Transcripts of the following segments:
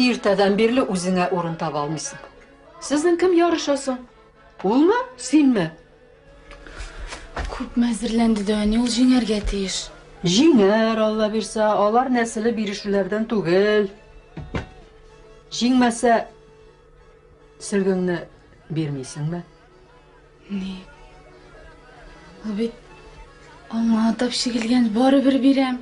Иртәдән бирле үзеңә урын таба алмыйсың. Сезнең кем ярыша соң? Улмы, синме? Күпме әзерләнде дә, әни, ул җиңәргә тиеш. Җиңәр, Алла бирсә, алар нәселе бирешүләрдән түгел. Җиңмәсә, сөлгеңне бирмисеңме? Ни? Ул бит аңа атап чигелгән, барыбер бирәм.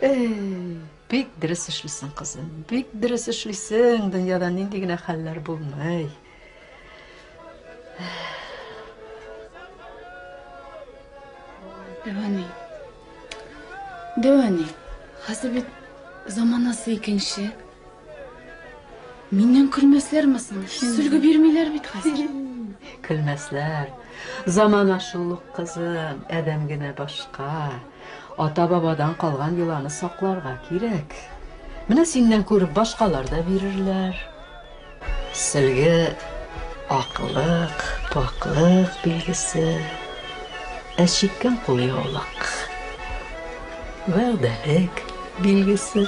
Эй, бик дөрес эшлисең, кызым, бик дөрес эшлисең. Дөньяда нинди генә хәлләр булмый. Дәү әни. Дәү әни, хәзер бит заманасы икенче. Миннән көлмәсләрме соң? Сөлге бирмиләр бит хәзер. Көлмәсләр. Замана шул ук, кызым, адәм генә башка. Ата-бабадан калган йоланы сакларга кирәк. Менә синнән күреп башкалар да бирерләр. Сөлге аклык, пакьлык билгесе. Ә чиккән кулъяулык вәгъдәлек билгесе.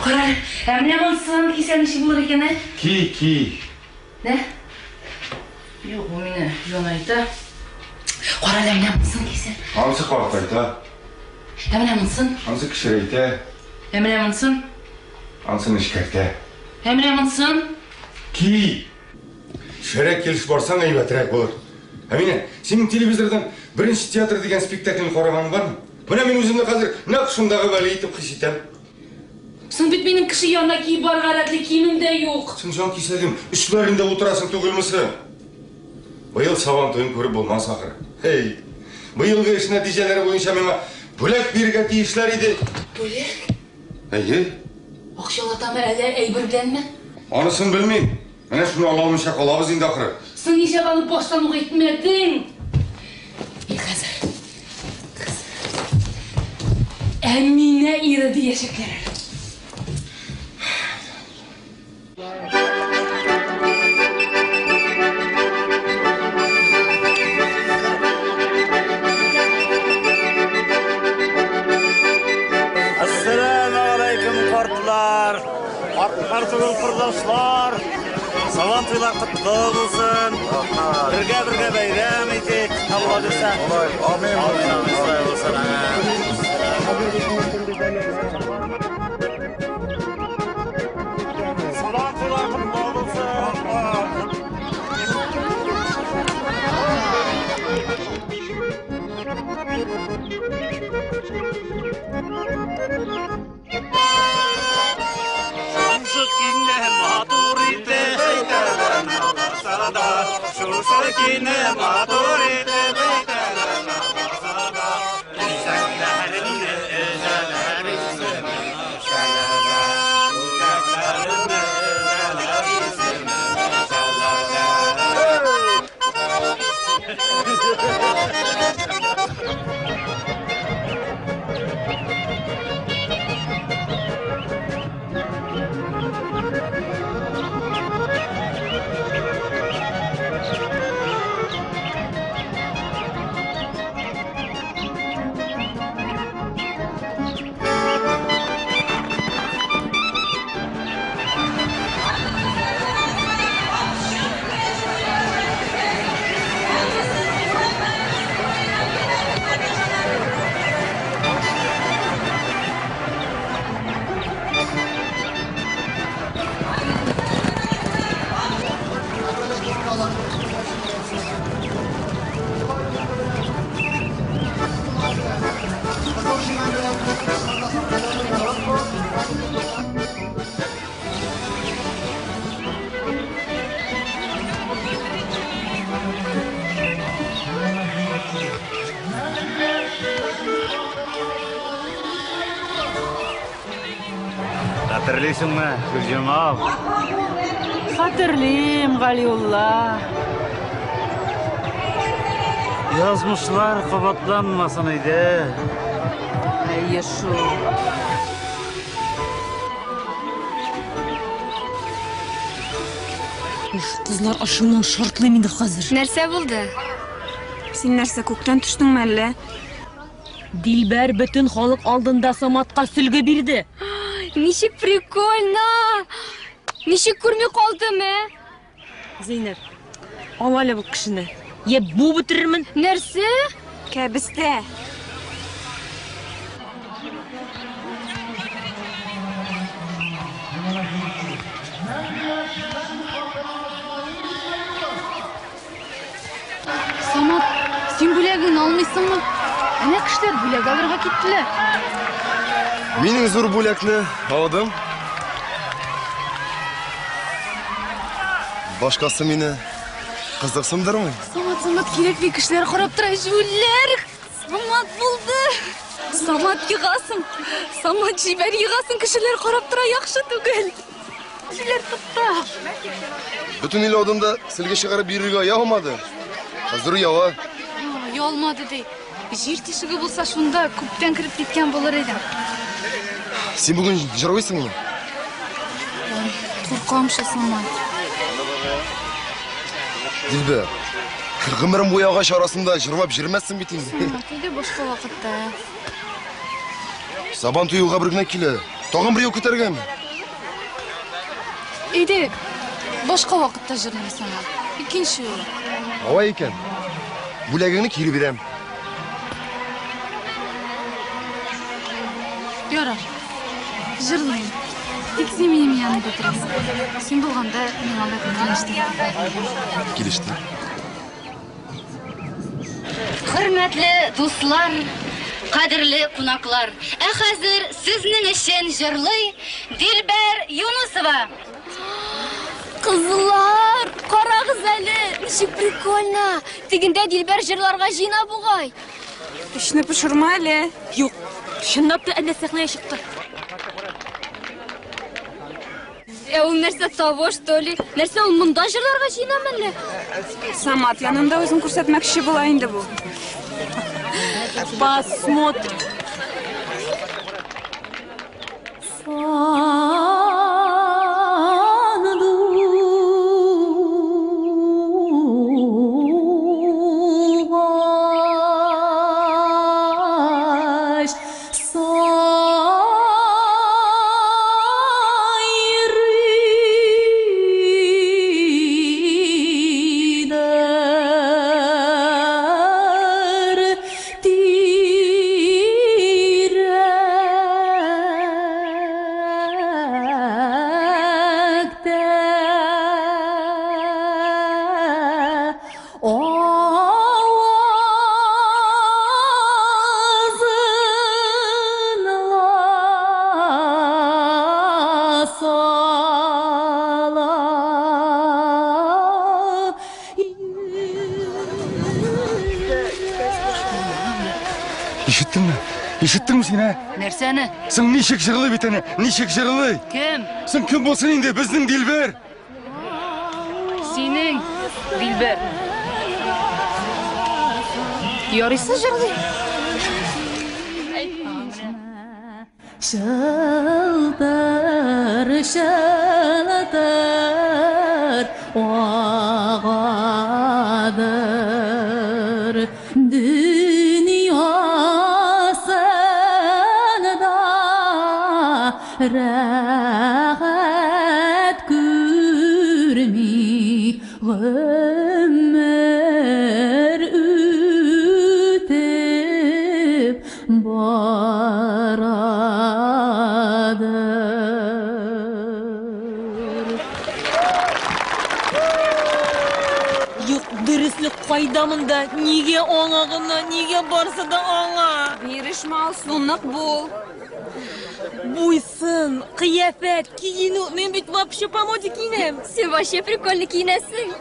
Кара, ә менә монысын кисәм ничек булыр икән, ә? Ки, ки. Нә? Юк, бу мине янайта. Кара әле, менә монысын кисәм. Анысы картайта. Ә менә монысын? Анысы кечерәйтә. Ә менә монысын? Анысы нечкәртә. Ә менә монысын? Ки! Шәрә килеш барсаң әйбәтрәк булыр. Әминә, синең телевизордан Беренче театр дигән спектакльне караганың бармы? Менә мин үземне хәзер нәкъ шундагы Вәли итеп хис итәм. Соң бит минем кеше янына киеп барырга рәтле киемем дә юк. Соң җан кисәгем, өсләрендә утырасың түгелме соң? Быел Сабан туен күреп булмас ахры. Һей, быелгы эш нәтиҗәләре буенча миңа бүләк бирергә тиешләр иде. Бүләк? Әйе. Акчалатамы әллә әйбер беләнме? Анысын белмим. Менә шуны ала алмыйча калабыз инде ахры. Соң нишләп аны баштан ук әйтмәдең? Мин хәзер. Әминә ире диячәкләр әле. Начар түгел, кордашлар. Сабан туйлар котлы булсын. Бергә-бергә бәйрәм итик. Алла бирсә. Амин. Амин, амин, шулай булсын. Сабан туйлар котлы булсын. Шушы матур итеп әйтәләр наласа да, шушы көйне матур итеп әйтәләр наласа да, Үзәкләреңне өзәләр исеме шәләлә, үзәкләреңне өзәләр исеме шәләлә. Хәтерлисеңме, Гөлҗамал? Хәтерлим, Галиулла. Язмышлар кабатланмасын иде. Әйе шул. Кызлар ачуыннан шартлыйм инде хәзер. Нәрсә булды? Син нәрсә, күктән төштеңме әллә? Дилбәр бөтен халык алдында Саматка сөлге бирде. Ничек прикольно! Ничек күрми калдым, ә? Зәйнәп, ал әле бу кешене. Я бу бетерермен. Нәрсә? Кәбестә. Самат, син бүләгеңне алмыйсыңмы? Әнә кешеләр бүләк алырга киттеләр. Минем зур бүләкне алдым. Башкасы мине кызыксындырмый. Самат, Самат, кирәкми, кешеләр карап тора, җүләр. Самат булды. Самат егасың. Самат җибәр егасың, кешеләр карап тора, яхшы түгел. Кешеләр тукта. Бөтен ил алдында сөлге чыгарып йөрергә оялмады. Хәзер ояла. Оялмады ди. Җир тишеге булса шунда күптән кереп киткән булыр идем. Син бүген җырлыйсыңмы? Ой, куркам шул, Самат. Дилбәр, гомерем буе агач арасында җырлап йөрмәссең бит инде. Самат, инде башка вакытта. Сабан туе елга бер генә килә. Тагын бер ел көтәргәме? Әйдә, башка вакытта җырлыйм, Самат. Икенче юлы. Алай икән. Бүләгеңне кире бирәм. Ярар. Җырлыйм. Тик син минем янымда торасың. Син булганда миңа да куркыныч түгел. Килеште. Хөрмәтле дуслар, кадерле кунаклар. Ә хәзер сезнең өчен җырлый Дилбәр Юнусова. Кызлар, карагыз әле, ничек прикольно. Тегендә Дилбәр җырларга җыена бугай. Эчне пошырма әле. Юк, чынлап та әллә сәхнәгә чыкты. Ә ул нәрсә того, что ли? Нәрсә ул монда җырларга җыенамы әллә? Самат янында үзен күрсәтмәкче була инде бу. Посмотрим. Сандугач сайрый. Ишеттеңме? Ишеттеңме син, ә? Нәрсәне? Соң ничек җырлый бит әнә, ничек җырлый? Кем? Соң кем булсын инде, безнең Дилбәр! Синең Дилбәр. Ярыйсы җырлый. Чылтыр, чылтыр агадыр дөньясында рәхәт күрми гомер үтеп барадыр. Юк, дөреслек кайда монда? Нигә аңа гына, нигә барсы да аңа? Бирешмә, Алсу, нык бул. Буйсын, кыяфәт, киенү, мин бит вообще по моде киенәм. Син вообще прикольно киенәсең.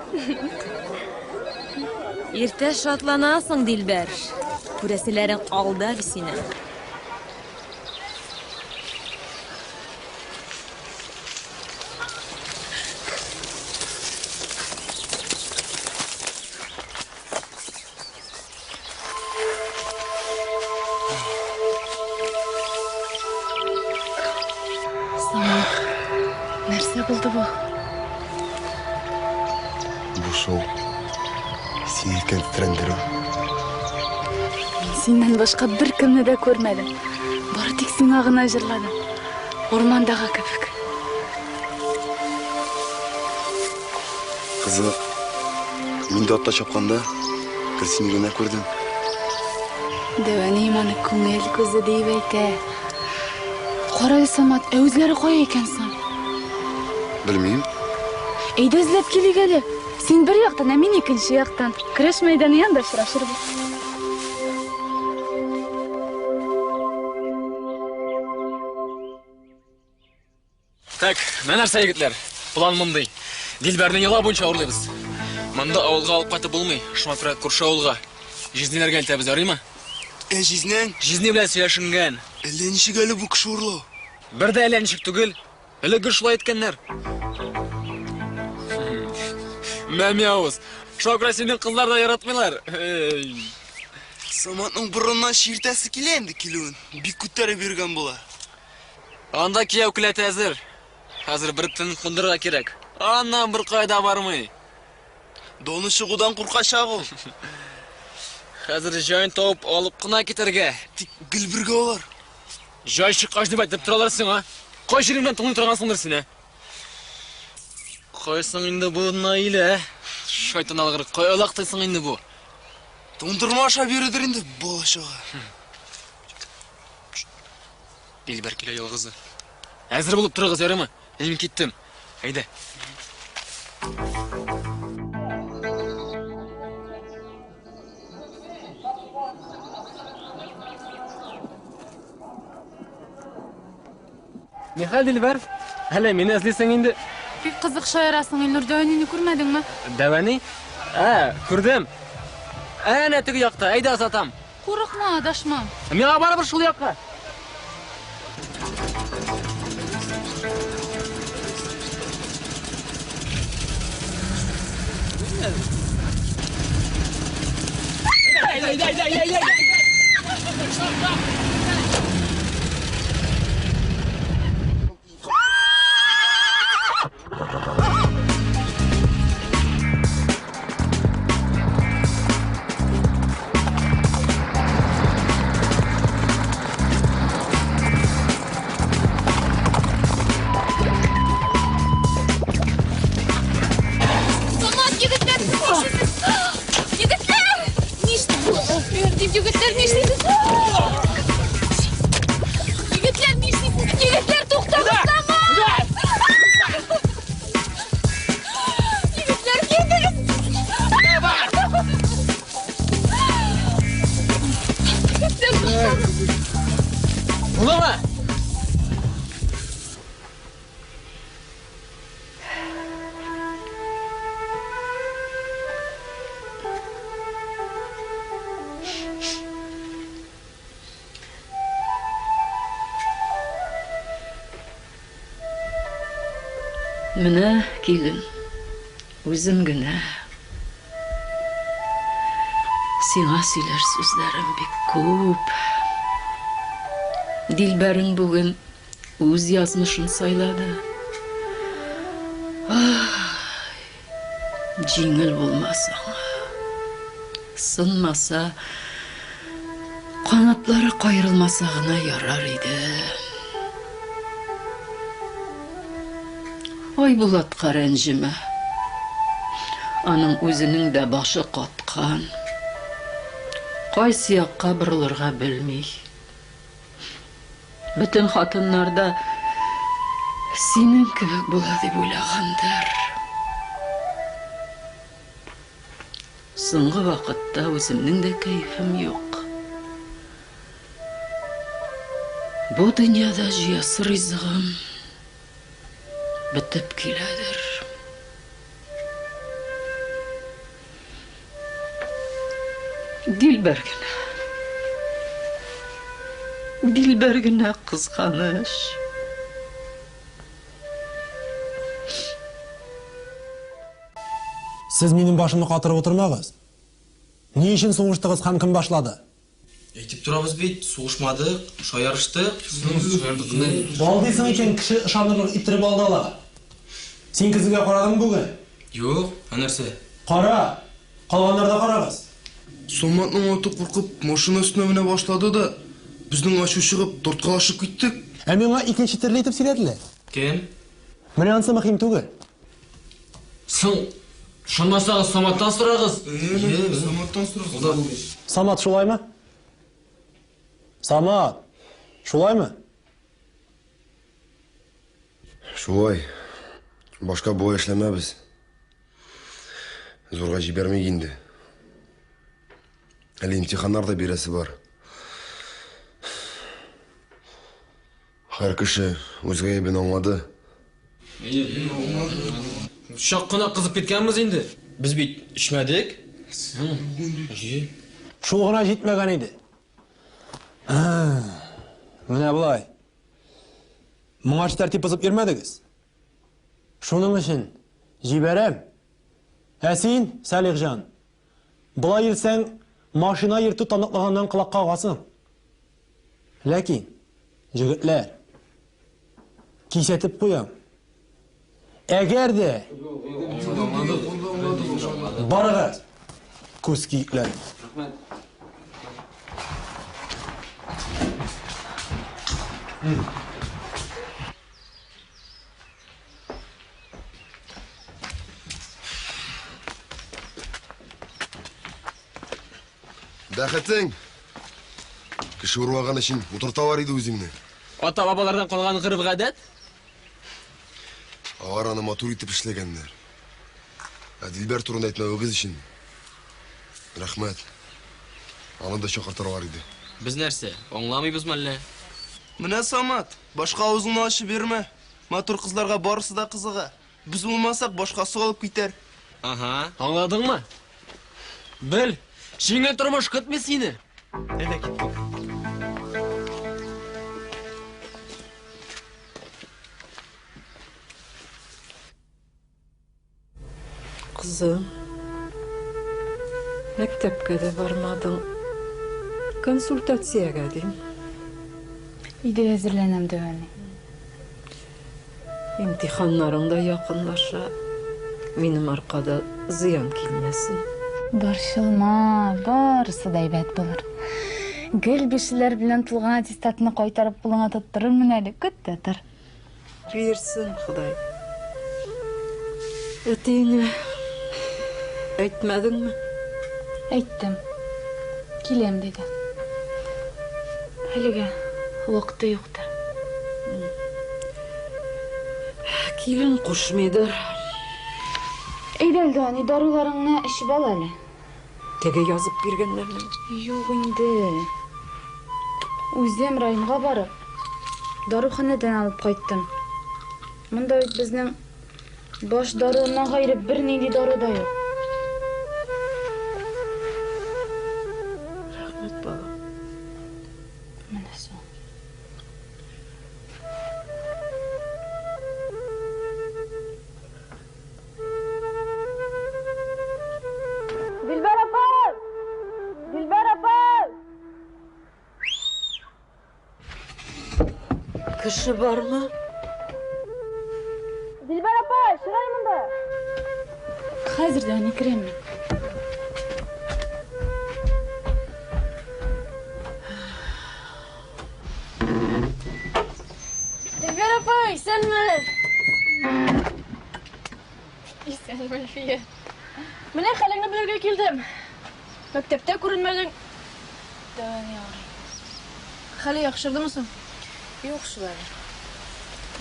Иртә шатланасың, Дилбәр. Күрәселәрең алда бит синең. Самат, нәрсә булды бу? Бу шоу. Син әйткән тетрәндерү. Мин синнән башка беркемне дә күрмәдем. Бары тик сиңа гына җырладым. Урмандагы кебек. Кызык. Мин дә атта чапканда бер сине генә күрдем. Дәү әнием аны күңел күзе диеп әйтә. Кара әле, Самат, ә үзләре кая икән соң? Белмим. Әйдә эзләп килик әле. Син бер яктан, ә мин икенче яктан. Көрәш мәйданы янында очрашырбыз. Так, менә нәрсә, егетләр. План мондый. Дилбәрне йола буенча урлыйбыз. Монда авылга алып кайтып булмый. Шуңа күрә күрше авылга. Җизниләргә илтәбез, ярыймы? Ә җизнәң? Җизни белән сөйләшенгән. Әллә ничек әле бу кеше урлау? Бер дә әллә ничек түгел. Элек гел шулай иткәннәр. Мәмяуыз. Шуңа күрә синең кызлар да яратмыйлар. Эй. Саматның борыннан чиртәсе килә инде килүен. Бик күтәреп йөргән була. Анда кияү келәте әзер. Хәзер бер төн кундырырга кирәк. Аннан бер кайда бармый. Доны чыгудан куркачак ул. Хәзер җаен табып алып кына китәргә. Тик гел бергә алар. Җай чыккач дип әйтеп торалар сиңа. Кай җирең белән тыңлый торгансыңдыр син, ә? Кайсың инде бу Наилә? Шайтан алгыр, кай олактыйсың инде бу? Туңдырма ашап йөридер инде бала чага. Дилбәр килә ялгызы. Әзер булып торыгыз, ярыймы? Мин киттем. Әйдә. Нихәл, Дилбәр? Әллә мине эзлисең инде? Бик кызык шаярасың, Илнур. Дәү әнине күрмәдеңме? Дәү әни? Ә, күрдем. Әнә теге якта, әйдә озатам. Курыкма, адашма. Миңа барыбер шул якка. Әйдә, әйдә, әйдә, әйдә. Самат, егетләр, сез нишлисез? Егетләр! Нишлисез? Дип егетләр нишлисез? Егетләр нишлисез? Егетләр, туктагыз, Самат! Егетләр, китегез! Егетләр, туктагыз! Булдымы? Менә, килен, үзем генә. Сиңа сөйләр сүзләрем бик күп. Дилбәрең бүген үз язмышын сайлады. Ай, җиңел булмас аңа. Сынмаса, канатлары каерылмаса гына ярар иде. Айбулатка рәнҗемә. Аның үзенең дә башы каткан. Кайсы якка борылырга белми. Бөтен хатыннар да синең кебек була дип уйлагандыр. Соңгы вакытта үземнең дә кәефем юк. Бу дөньяда җыясы ризыгым бетеп киләдер. Дилбәр генә. Дилбәр генә кызганыч. Сез минем башымны катырып утырмагыз. Ни өчен сугыштыгыз һәм кем башлады? Әйтеп торабыз бит, сугышмадык, шаярыштык. Алдыйсың икән, кеше ышанырлык иттереп алдала. Син көзгегә карадыңмы бүген? Юк, ә нәрсә? Кара! Калганнар да карагыз. Саматның аты куркып, машина өстенә менә башлады да, безнең ачу чыгып, тарткалашып киттек. Ә миңа икенче төрле итеп сөйләделәр. Кем? Менә ансы мөһим түгел. Соң, ышанмасагыз, Саматтан сорагыз. Саматтан сорагыз. Самат, шулаймы? Самат, шулаймы? Шулай. Башка болай эшләмәбез. Зурга җибәрмик инде. Әле имтиханнар да бирәсе бар. Һәр кеше үз гаебен аңлады. Чак кына кызып киткәнбез инде. Без бит эчмәдек. Шул гына җитмәгән иде. Менә болай. Моңарчы тәртип бозып йөрмәдегез. Шуның өчен җибәрәм. Ә син, Салихҗан, болай йөрсәң, машина йөртү таныклыгыннан колак кагасың. Ләкин, җегетләр, кисәтеп куям. Әгәр дә барыгыз, күз киекләр. Бәхетең! Кеше урлаган өчен утырталар иде үзеңне. Ата-бабалардан калган гореф-гадәт? Алар аны матур итеп эшләгәннәр. Ә Дилбәр турында әйтмәвегез өчен рәхмәт. Аны да чакыртырлар иде. Без нәрсә, аңламыйбызмы әллә? Менә Самат, башка авызыңны ачып йөрмә. Матур кызларга барысы да кызыга. Без булмасак, башкасы алып китәр. Ага, аңладыңмы? Бел, җиңел тормыш көтми сине. Әйдә киттек. Кызым, мәктәпкә дә бармадың. Консультациягә дим. Өйдә әзерләнәм, дәү әни. Имтиханнарың да якынлаша. Минем аркада зыян килмәсен. Борчылма, барысы да әйбәт булыр. Гел бишлеләр белән тулган аттестатны кайтарып кулыңа тоттырырмын әле, көт тә тор. Бирсен Ходай. Әтиеңә әйтмәдеңме? Әйттем. Киләм, диде. Әлегә вакыты юктыр. Килен кушмыйдыр. Әйдә, әле, әни, даруларыңны эчеп ал әле. Теге язып биргәннәрне. Юк инде. Үзем районга барып, даруханәдән алып кайттым. Монда бит безнең баш даруыннан гайре бернинди дару да юк. Рәхмәт, балам. Менә соң. Кеше бармы? Дилбәр апа, чыгай монда. Хәзер дә әни керәм мин. Дилбәр апа, исәнме? Исәнме, Әлфия. Менә хәлеңне белергә килдем. Мәктәптә күренмәдең. Дәвам ярый. Хәле яхшырдымы соң? Юк шул әле.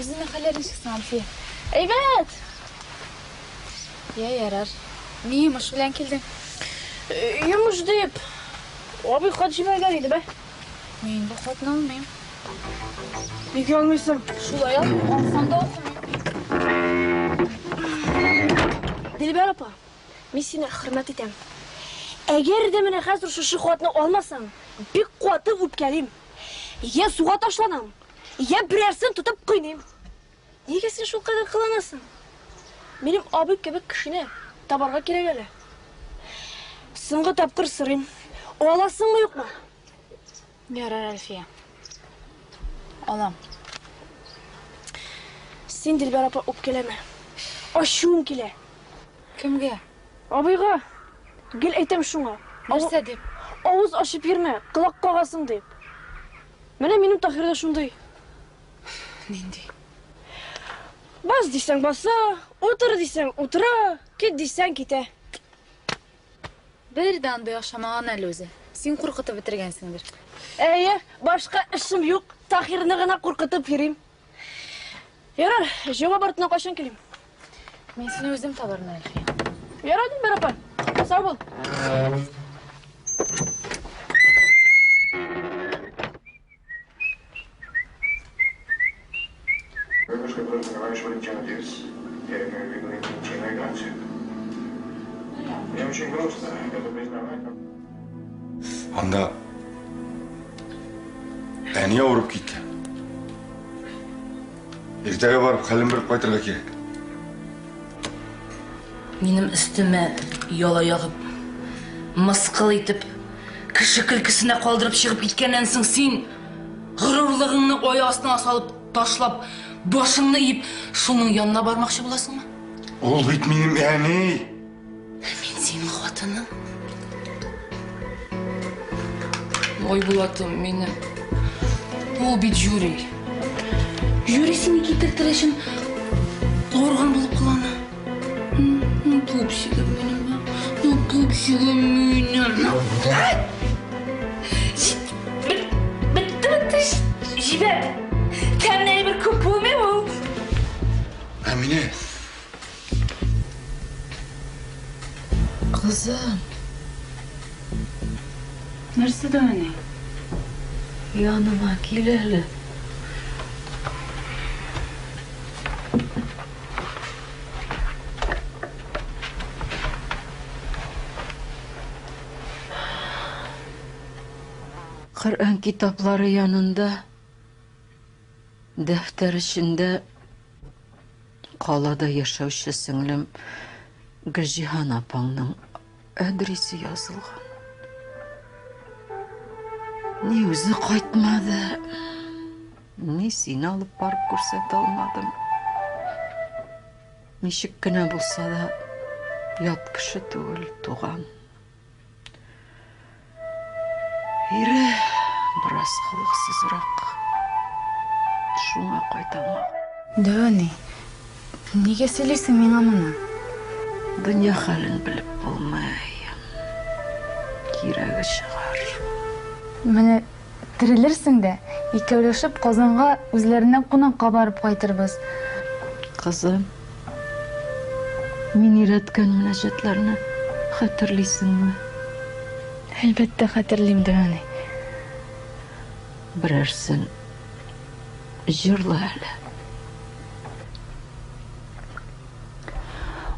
Үзеңнең хәлләр ничек соң, Әлфия? Әйбәт! Я, ярар. Ни йомыш белән килдең? Йомыш дип, абый хат җибәргән иде бә. Мин бу хатны алмыйм. Нигә алмыйсың? Шулай алмыйм, алсам да укымыйм. Дилбәр апа, мин сине хөрмәт итәм. Әгәр дә менә хәзер шушы хатны алмасаң, бик каты үпкәлим. Я суга ташланам, я берәрсен тотып кыйныйм. Нигә син шулкадәр кыланасың? Минем абый кебек кешене табарга кирәк әле. Соңгы тапкыр сорыйм. Аласыңмы, юкмы? Ярар, Әлфия. Алам. Син, Дилбәр апа, үпкәләмә. Ачуым килә. Кемгә? Абыйга. Гел әйтәм шуңа. Нәрсә дип? Авыз ачып йөрмә, колак кагасың дип. Менә минем Таһир да шундый. Нинди? Бас дисәң баса, утыр дисәң утыра, кит дисәң китә. Бер дә андый охшамаган әле үзе. Син куркытып бетергәнсеңдер. Әйе, башка эшем юк, Таһирны гына куркытып йөрим. Ярар, җавап артына кайчан килим? Мин сине үзем табармын, Әлфия. Ярар, Дилбәр апа. Сау бул. Анда әни авырып киткән. Иртәгә барып хәлен белеп кайтырга кирәк. Минем өстемә яла ягып, мыскыл итеп, кеше көлкесенә калдырып чыгып киткәннән соң син горурлыгыңны аяк астыңа салып ташлап, башыңны иеп, шуның янына бармакчы буласыңмы? Ул бит минем әни. Ә мин синең хатының. Ой, Булатым, минем. Ул бит жюри. Жюри сине китертер өчен авырган булып кылана. Ну, пупсигым минем. Ну, пупсигым минем. Бетте, бетте. Җибәр. Тәмле әйбер күп булмый ул. Әминә. Кызым. Нәрсә дә әни? Яныма кил әле. Коръән китаплары янында дәфтәр эчендә калада яшәүче сеңлем Гөлҗиһан апаңның адресы язылган. Ни үзе кайтмады, ни сине алып барып күрсәтә алмадым. Ничек кенә булса да, ят кеше түгел, туган. Ире бераз холыксызрак. Шуңа кайта алмаган. Дәү әни, нигә сөйлисең миңа моны? Дөнья хәлен белеп булмый. Кирәге чыгар. Менә терелерсең дә, икәүләшеп Казанга үзләренә кунакка барып кайтырбыз. Кызым, мин өйрәткән мөнәҗәтләрне хәтерлисеңме? Әлбәттә хәтерлим, дәү әни. Берәрсен җырла әле.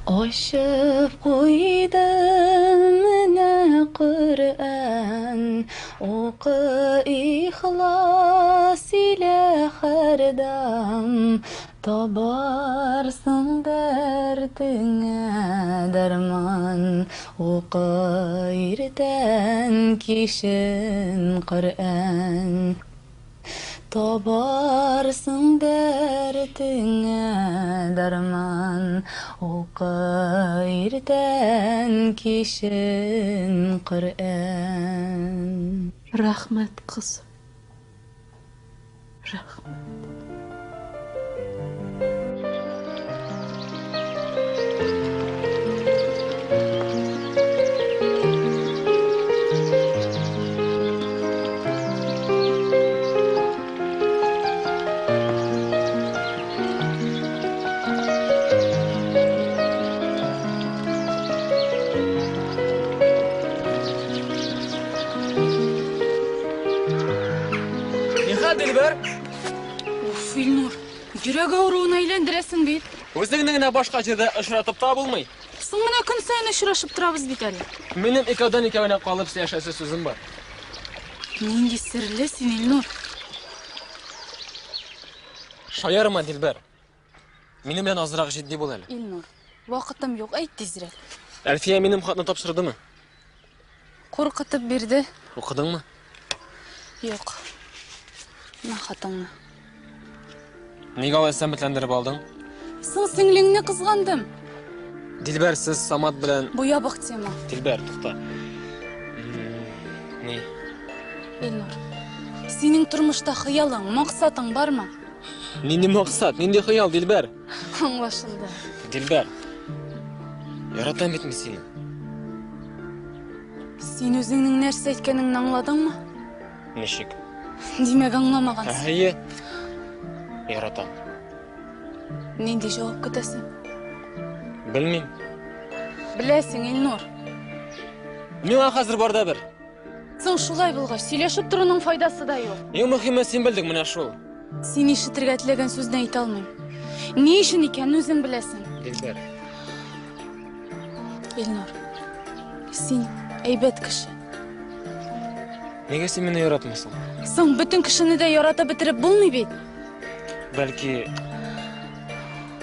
Ачып куйдым менә Коръән, укы ихлас илә һәрдам, табарсың дәртеңә дәрман, укы иртән кичен Коръән. Табарсың дәртеңә дәрман. Укы иртән, кичен Коръән. Рәхмәт, кызым. Рәхмәт. Нихәл, Дилбәр? Уф, Илнур, йөрәк авыруына әйләндерәсең бит. Үзеңне генә башка җирдә очратып та булмый. Соң менә көн саен очрашып торабыз бит әле. Минем икәүдән икәүгә калып сөйләшәсе сүзем бар. Нинди серле син, Илнур. Шаярма, Дилбәр. Минем белән азрак җитди бул әле. Илнур, вакытым юк, әйт тизрәк. Әлфия минем хатны тапшырдымы? Куркытып бирде. Укыдыңмы? Юк. Менә хатыңны. Нигә алай сәмәтләндереп алдың? Соң сеңлеңне кызгандым. Дилбәр, сез Самат белән... Бу ябык тема. Дилбәр, тукта. Ни? Илнур, синең тормышта хыялың, максатың бармы? Нинди максат, нинди хыял, Дилбәр? Аңлашылды. Дилбәр, яратам бит мин сине. Син үзеңнең нәрсә әйткәнеңне аңладыңмы? Ничек? Димәк, аңламагансың. Әйе. Яратам. Нинди җавап көтәсең? Белмим. Беләсең, Илнур. Миңа хәзер бар да бер. Соң шулай булгач, сөйләшеп торуның файдасы да юк. Иң мөһиме син белдең менә шул. Син ишетергә теләгән сүзне әйтә алмыйм. Ни өчен икәнен үзең беләсең. Дилбәр. Илнур, син әйбәт кеше. Нигә син мине яратмыйсың? Соң бөтен кешене дә яратып бетереп булмый бит. Бәлки,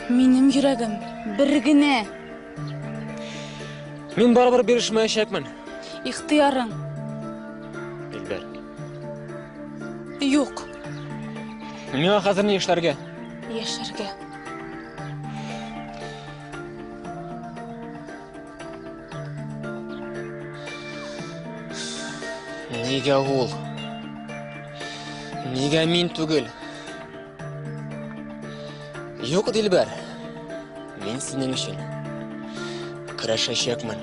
Минем йөрәгем бер генә. мин барыбер бирешмәячәкмен. Ихтыярың Дилбәр. юк. Миңа хәзер ни эшләргә? Яшәргә. Нигә ул? Нигә мин түгел? Юк, Дилбәр. Мин синең өчен көрәшәчәкмен.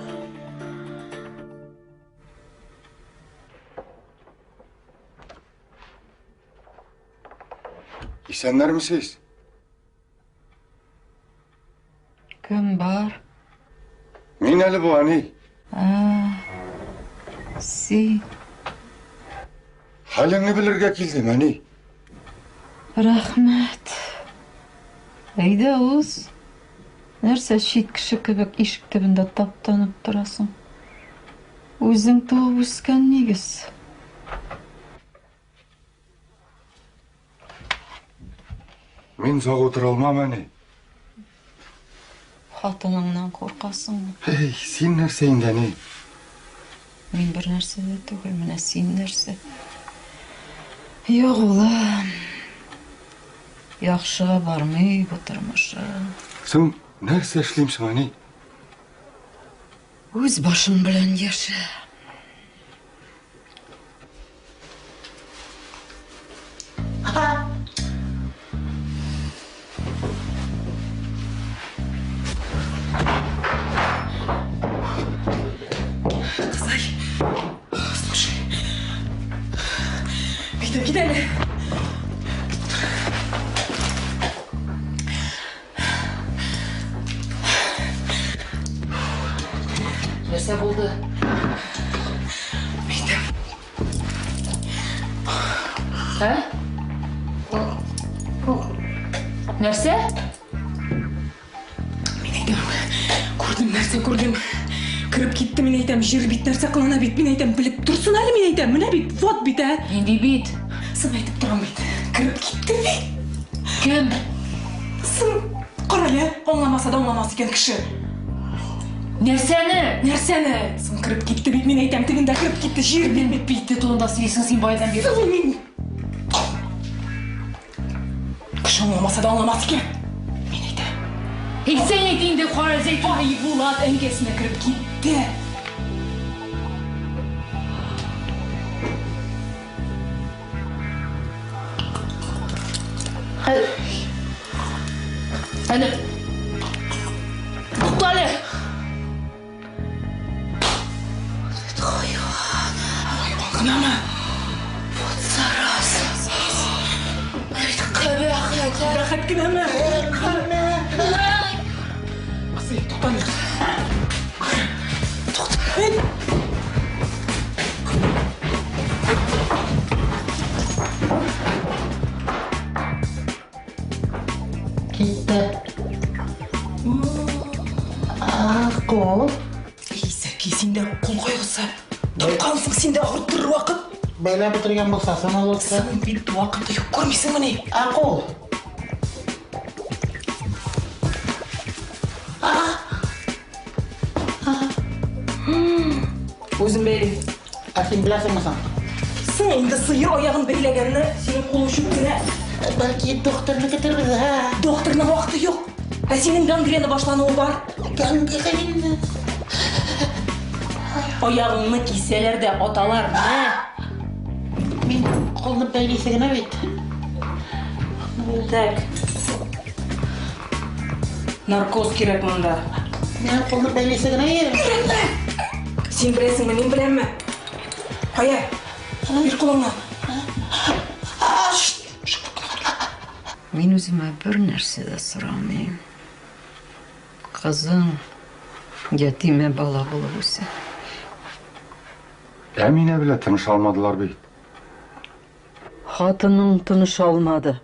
Исәннәрмесез? Кем бар? Мин әле бу, әни. Син. Хәлеңне белергә килдем, әни. Рәхмәт. Әйдә уз. Нәрсә чит кеше кебек ишек төбендә таптанып торасың? Үзең туып үскән нигез. Мин озак утыра алмам, әни. Хатыныңнан куркасыңмы? Эй, син нәрсә инде, әни? Мин бер нәрсә дә түгел, менә син нәрсә. Юк, улым. Яхшыга бармый бу тормышың. Соң нәрсә эшлим соң, әни? Үз башың белән яшә. Кызай, слушай. Әйдә, кит әле. Нәрсә булды? Әйдә. Ә? Нәрсә? Мин әйтәм, күрдем, нәрсә күрдем. Кереп китте, мин әйтәм, җир бит нәрсә кылана бит, мин әйтәм, белеп торсын әле, мин әйтәм, менә бит, вот бит, ә. Нинди бит? Соң әйтеп торам бит. Кереп китте бит. Кем? Соң, кара әле, аңламаса да аңламас икән кеше. Нәрсәне? Нәрсәне? Соң кереп китте бит, мин әйтәм, тегендә кереп китте, җир бит. Бите турында сөйлисең син баядан бирле. Соң мин... Кеше аңламаса да аңламас икән. Мин әйтәм. Әйтсәң әйт инде, кара Зәйтүн. Айбулат әнкәсенә кереп китте. Әле. Әле. Тукта әле. Вот хайван. Хайван гынамы? Вот зараза. Бит кабахәт. Рәхәт кенәме? Кызый, тукта әле. Тукта. Китте. Кул. Зәки, синдә кул кайгысы. Тапкансың син дә авырттырыр вакыт. Бәйләп бетергән булсасын алырсы. Соң бит вакыты юк, күрмисеңмени? Ә кул. Үзем бәйлим. Ә син беләсеңме соң? Соң инде сыер аягын бәйләгәнне синең кулың чүп кенә. Бәлки докторны көтәрбез, ә? Докторның вакыты юк. Ә синең гангрена башлануы бар. Гангрена. Аягыңны кисәләр дә аталар. Мә. Мин кулны бәйлисе генә бит. Так. Наркоз кирәк монда. Мин кулны бәйлисе генә Өйрәтмә! Син беләсеңме, мин беләмме? Кая? Бир кулыңны. Мин үземә бер нәрсә дә сорамыйм. Кызың ятимә бала булып үсә. Әминә белән тыныша алмадылар бит. Хатының тыныша алмады.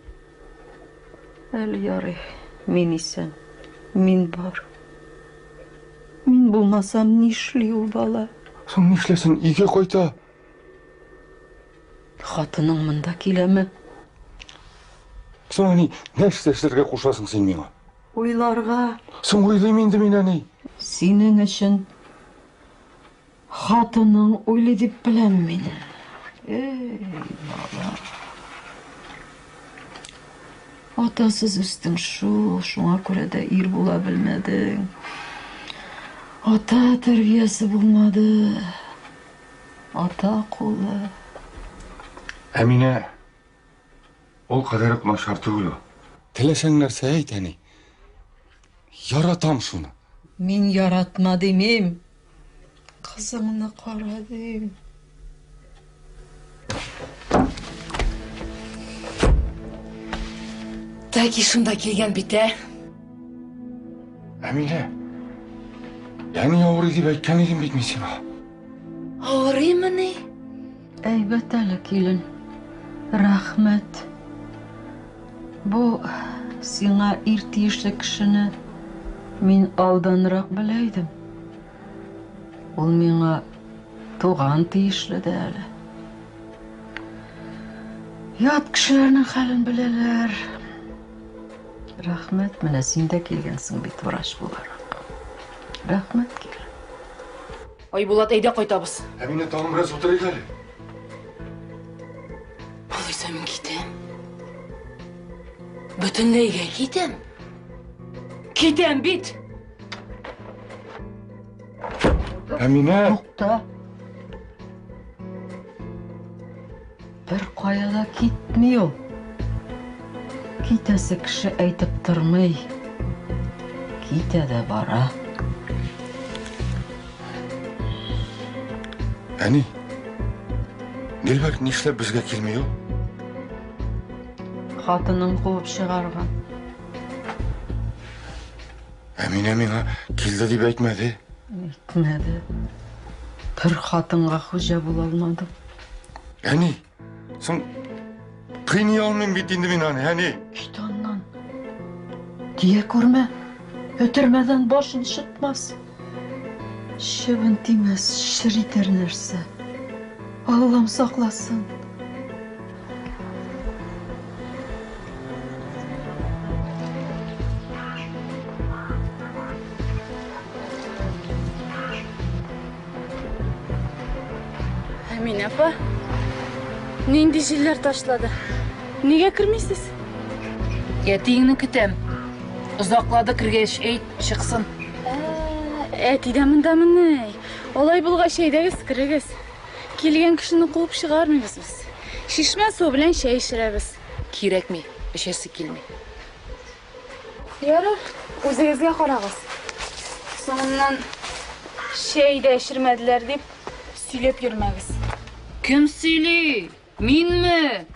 Әле ярый, мин исән, мин бар. Мин булмасам, нишли ул бала? Соң нишләсен, өйгә кайта. Хатының монда киләме? Соң әни, нәрсә эшләргә кушасың син миңа? Уйларга. Соң уйлыйм инде мин, әни. Синең өчен хатының уйлый дип беләм мин. Эй, бала. Атасыз үстең шул, шуңа күрә дә ир була белмәдең. Ата тәрбиясе булмады. Ата кулы. Әминә, ул кадәр үк начар түгел ул. Теләсәң нәрсә әйт, әни. Яратам шуны. Мин яратма димим. Кызыңны кара дим. Тәки шунда килгән бит, ә? Әминә, әни авырый дип әйткән идем бит мин сиңа. Авырыймыни? Әйбәт әле, килен. Рәхмәт. Бу сиңа ир тиешле кешене мин алданрак белә идем. Ул миңа туган тиешле дә әле. Ят кешеләрнең хәлен беләләр. Рәхмәт, менә син дә килгәнсең бит врач буларак. Рәхмәт, килен. Айбулат, әйдә кайтабыз. Әминә, тагын бераз утырыйк әле. Алайса мин китәм. Бөтенләйгә китәм. Китәм бит. Әминә! Тукта. Бер кая да китми ул. Китәсе кеше әйтеп тормый. Китә дә бара. Әни, Дилбәр нишләп безгә килми ул? Хатынын куып чыгарган. Әминә миңа килде дип әйтмәде. Әйтмәде. Бер хатынга хуҗа була алмадым. Әни, соң кыйный алмыйм бит инде мин аны, әни. Кит аннан. Тия күрмә. Өтермәдән башын шытмас. Чебен тимәс, чер итәр нәрсә. Аллам сакласын. Әминә апа, нинди җилләр ташлады? Нигә кермисез? Әтиеңне көтәм. Озаклады кергәч, әйт, чыксын. Әти дә мондамыни? Алай булгач, әйдәгез, керегез. Килгән кешене куып чыгармыйбыз без. Чишмә суы белән чәй эчерәбез. Кирәкми, эчәсе килми. Ярар, үзегезгә карагыз. Соңыннан чәй дә эчермәделәр дип сөйләп йөрмәгез. Кем сөйли? Минме?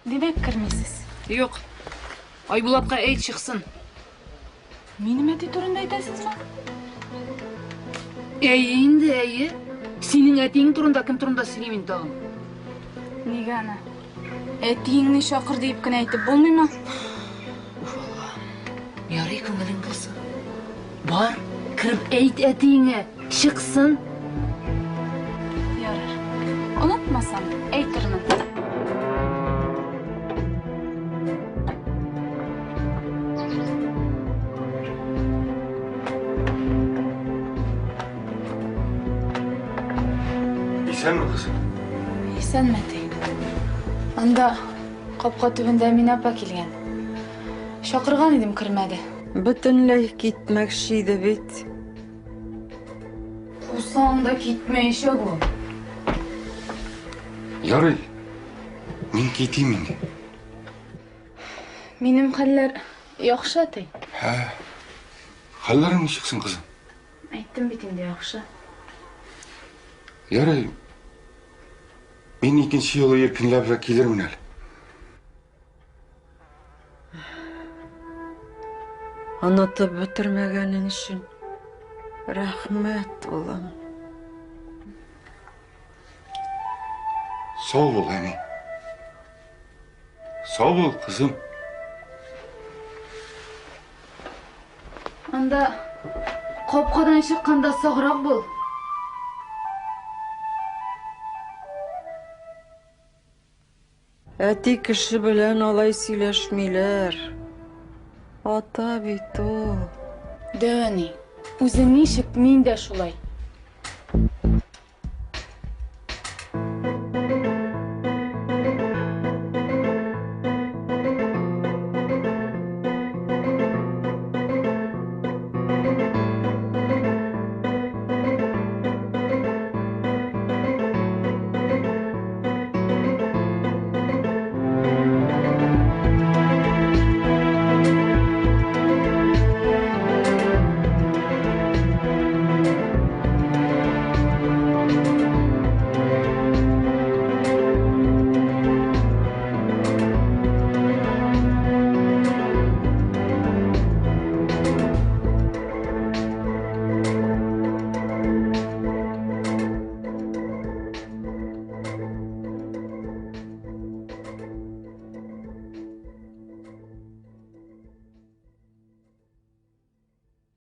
Димәк, кермисез. Юк. Айбулатка әйт, чыксын. Минем әти турында әйтәсезме? Әйе инде, әйе. Синең әтиең турында кем турында сөйлим инде тагын? Нигә аны? Әтиеңне чакыр диеп кенә әйтеп булмыймы? Ярый күңелең булсын. Бар, кереп әйт әтиеңә, чыксын. Ярар. Онытмасам, әйтермен. Исәнме, кызым? Исәнме, әти. Анда капка төбендә Әминә апа килгән. Чакырган идем, кермәде. Бөтенләй китмәкче иде бит. Кусаң да китмәячәк ул. Ярый, мин китим инде. Минем хәлләр яхшы, әти. Һә. Хәлләрең ничек соң, кызым? Әйттем бит инде, яхшы. Ярый. Мин икенче юлы иркенләбрәк килермен әле. Онытып бетермәгәнең өчен рәхмәт, улым. Сау бул, әни. Сау бул, кызым. Анда капкадан чыкканда саграк бул. Әти кеше белән алай сөйләшмиләр. Ата бит ул. Дәү әни, үзе ничек, мин дә шулай.